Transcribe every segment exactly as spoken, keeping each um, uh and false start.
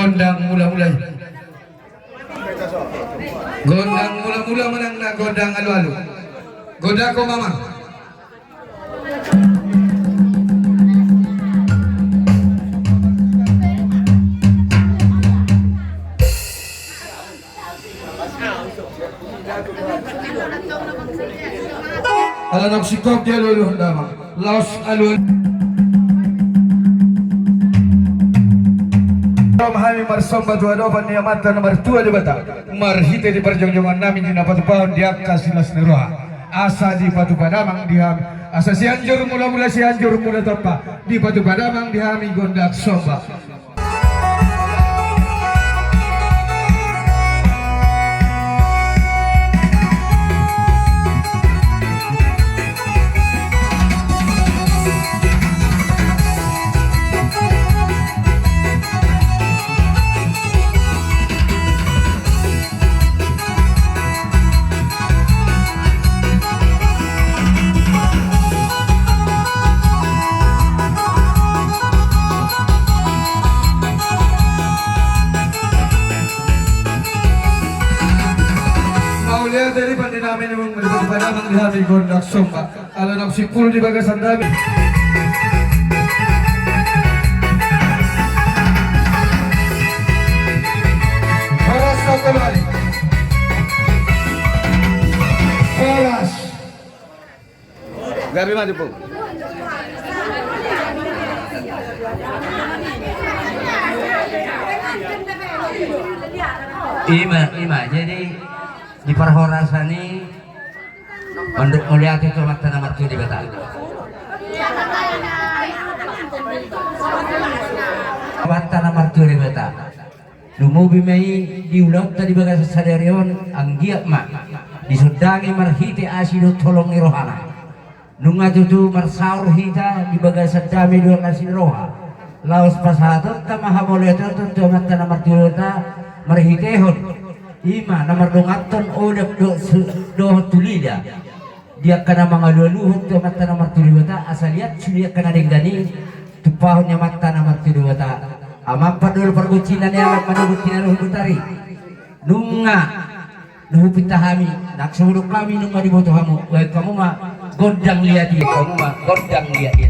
Gondang mula-mula i. Gondang mula-mula manang na gondang alu-alu. Gondang ho ma amang. Ala naung singkop di alu-alu damang. Laos alu-alu. Ro ma hami marsomba tu adopan ni Amanta na martua Debata, marhite di parjongjongannami di na patupahon di angka silas ni roha. Asa dipatupa damang di hami. Asa Sianjur mula-mula, Sianjur mula tompa, dipatupa damang di hami gondang somba. Mauliate di pande nami, naung melipat pada nang di hami gondang somba. Ala naung simpul di bagasan dami. Horas satu kali. Horas. Gabe maju, Pung. Ima, ima. Jadi di parhorasan i mandok mauliate tu Amanta na martua Debata. Amanta na martua Debata. Lumobi ma i di ulaonta di bagasan sadari on, anggiat ma disondangi marhite asi dohot holong ni rohana. Nunga tutu marsaor hita di bagasan dame dohot las ni roha. Laos pasahatonta ma hamauliateonta tu Amanta na martua Debata marhitehon ima na mardonganhon odak dohot, dohot hulida. Di angka na mangalualuhon tu Amanta na martua Debata, asa liat sude angka na denggan i tumpahon ni Amanta na martua Debata. Amang pandolo pargonsi na nialap manogot tinaruh butari. Nunga na hupinta hami, nang so hudok hami nunga diboto hamu, baen hamu ma gondang liat i, hamu ma gondang liat i.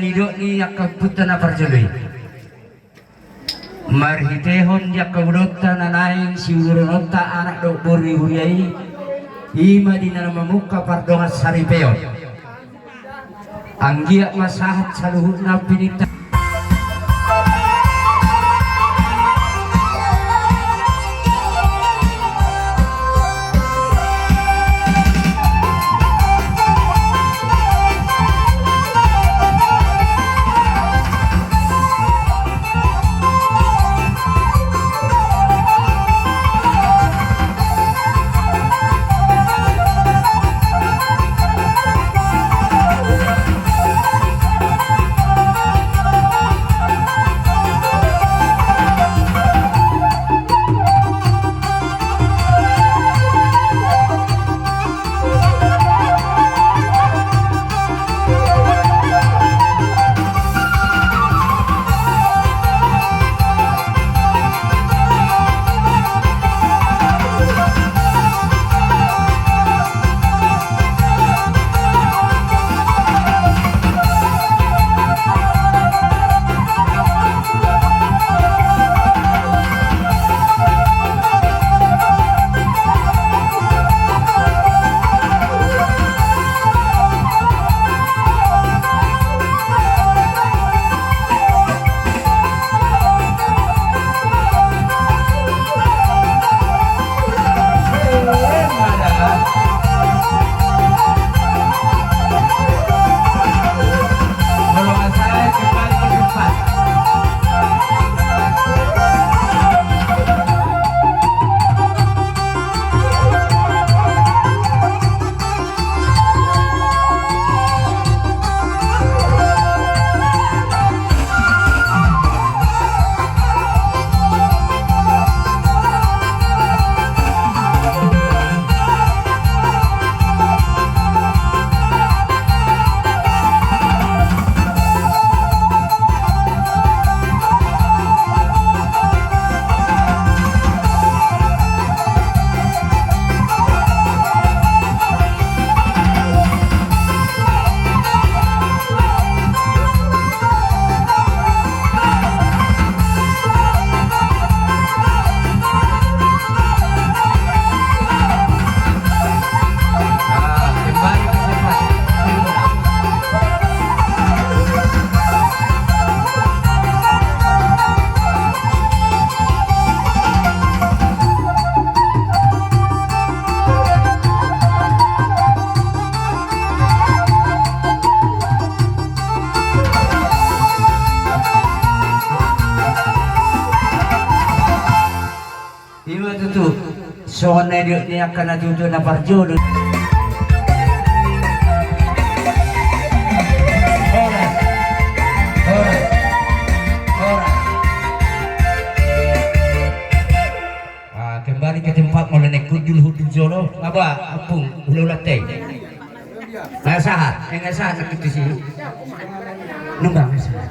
Didok ni angka ompunta na parjolo i. Marhitehon di angka ulaonta na naeng siudurononta anak dohot boru ni huria i, i ma di na mamungka pardongan saripeon. Anggiat ma sahat saluhutna pininta. Ima tutu, songon na didok ni angka na tutu na parjolo. Horas, horas, horas. Ah, kembali ke tempat, molo naeng hundul, hundul jolo. Apa, Ompung, ulaon te? Nga sahat, eh, nga sahat sakit di sini. Nunggang, nga sahat.